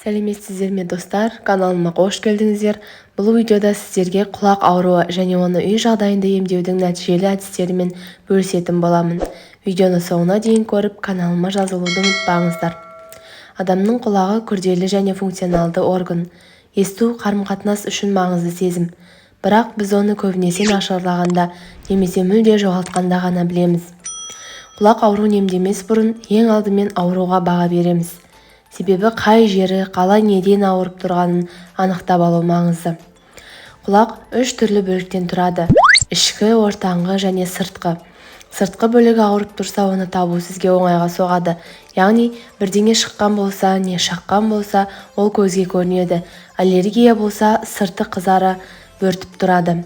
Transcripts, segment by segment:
Сәлеметсіздер ме, достар! Каналыма қош келдіңіздер! Бұл видеода сіздерге құлақ ауруы және оны үй жағдайында емдеудің нәтижелі әдістерімен бөлісетін боламын. Видеоны соңына дейін көріп, каналыма жазылуды ұмытпаңыздар. Адамның құлағы күрделі және функционалды орган. Есту қарым-қатынас үшін маңызды сезім. Бірақ біз оны көбінесе нашарлағанда немесе мүлде жоғалтқанда ғана білеміз. Құлақ ауруын емдемес бұрын ең алдымен ауруға баға береміз. Себебі қай жері, қалай, неден ауырып тұрғанын анықтап алу маңызды. Құлақ үш түрлі бөліктен тұрады: ішкі, ортаңғы және сыртқы. Сыртқы бөлігі ауырып тұрса, оны табу сізге оңайға соғады. Яғни бірдеңе шыққан болса, не шаққан болса, ол көзге көрінеді. Аллергия болса, сырты қызара бөртіп тұрады.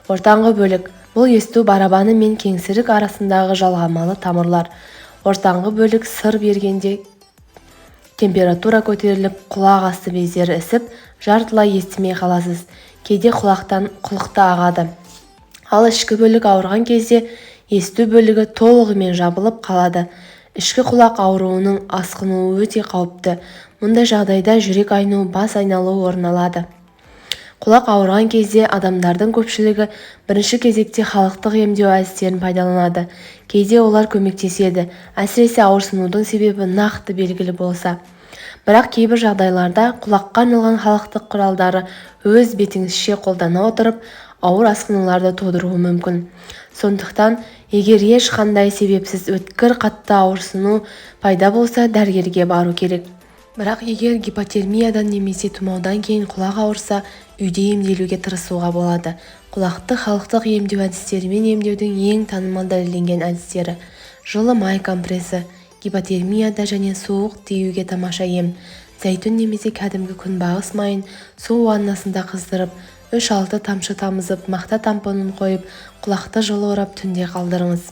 Ортаңғы бөлік – бұл есту барабаны мен кеңсірік арасындағы жалғамалы тамырлар. Ортаңғы бөлік сыр бергенде, температура көтеріліп, құлақ асты бездері ісіп, жартылай естімей қаласыз. Кейде құлақтан құлық та ағады. Ал ішкі бөлік ауырған кезде есту бөлігі толығымен жабылып қалады. Ішкі құлақ ауруының асқынуы өте қауіпті. Мұндай жағдайда жүрек айну, бас айналуы орын алады. Құлақ ауырған кезде адамдардың көпшілігі бірінші кезекте халықтық емдеу әдістерін пайдаланады. Кейде олар көмектеседі, әсіресе ауырсынудың себебі нақты белгілі болса. Бірақ кейбір жағдайларда құлаққа арналған халықтық құралдары өз бетіңізше қолдана отырып, ауыр асқынуларды тудыруы мүмкін. Сондықтан егер ешқандай себепсіз өткір қатты ауырсыну пайда болса, дәрігерге бару керек. Бірақ егер гипотермиядан немесе тұмаудан кейін құлақ ауырса, үйде емделуге тырысуға болады. Құлақты халықтық емдеу әдістерімен емдеудің ең танымал, дәлелденген әдістері: Жылы май компресі – гипотермияда және суық тиюге тамаша ем. Зәйтүн немесе кәдімгі күнбағыс майын су ваннасында қыздырып, 3-6 тамшы тамызып, мақта тампонын қойып, құлақты жылы орап, түнде қалдырыңыз.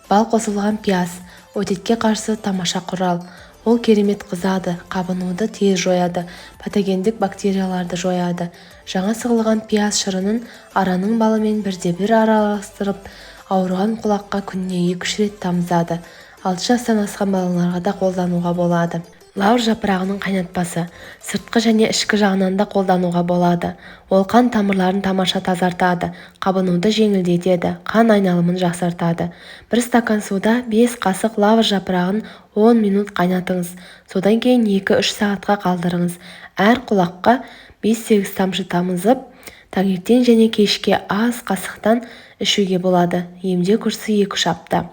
Бал қосылған пияз – отитке қарсы тамаша құрал. Ол керемет қызады, қабынуды тез жояды, патогендік бактерияларды жояды. Жаңа сығылған пияз шырынын араның балымен бірде-бір араластырып, ауырған құлаққа күніне 2-3 рет тамызады. 6 жастан асқан балаларға да қолдануға болады. Лавр жапырағының қайнатпасы сыртқы және ішкі жағынан да қолдануға болады. Ол қан тамырларын тамаша тазартады, қабынуды жеңілдетеді, қан айналымын жақсартады. Бір стакан суда 5 қасық лавр жапырағын 10 минут қайнатыңыз. Содан кейін 2-3 сағатқа қалдырыңыз. Әр құлаққа 5-8 тамшы тамызып, таңертең және кешке аз қасықтан ішуге болады. Емдеу курсы 2-3 апта.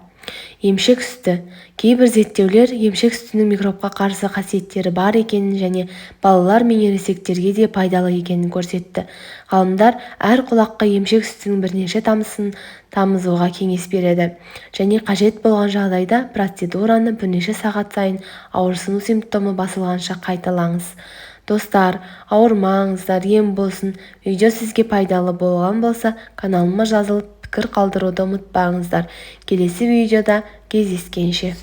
Емшек сүті. Кейбір зерттеулер емшек сүтінің микробқа қарсы қасиеттері бар екенін және балалар мен ересектерге де пайдалы екенін көрсетті. Ғалымдар әр құлаққа емшек сүтінің бірнеше тамшысын тамызуға кеңес береді және қажет болған жағдайда процедураны бірнеше сағат сайын, ауырсыну симптомы басылғанша қайталаңыз. Достар, ауырмаңыздар, ем болсын! Видео сізге пайдалы болған болса, каналыма жазылып, пікір қалдыруды ұмытпаңыздар. Келесі видеода кездескенше!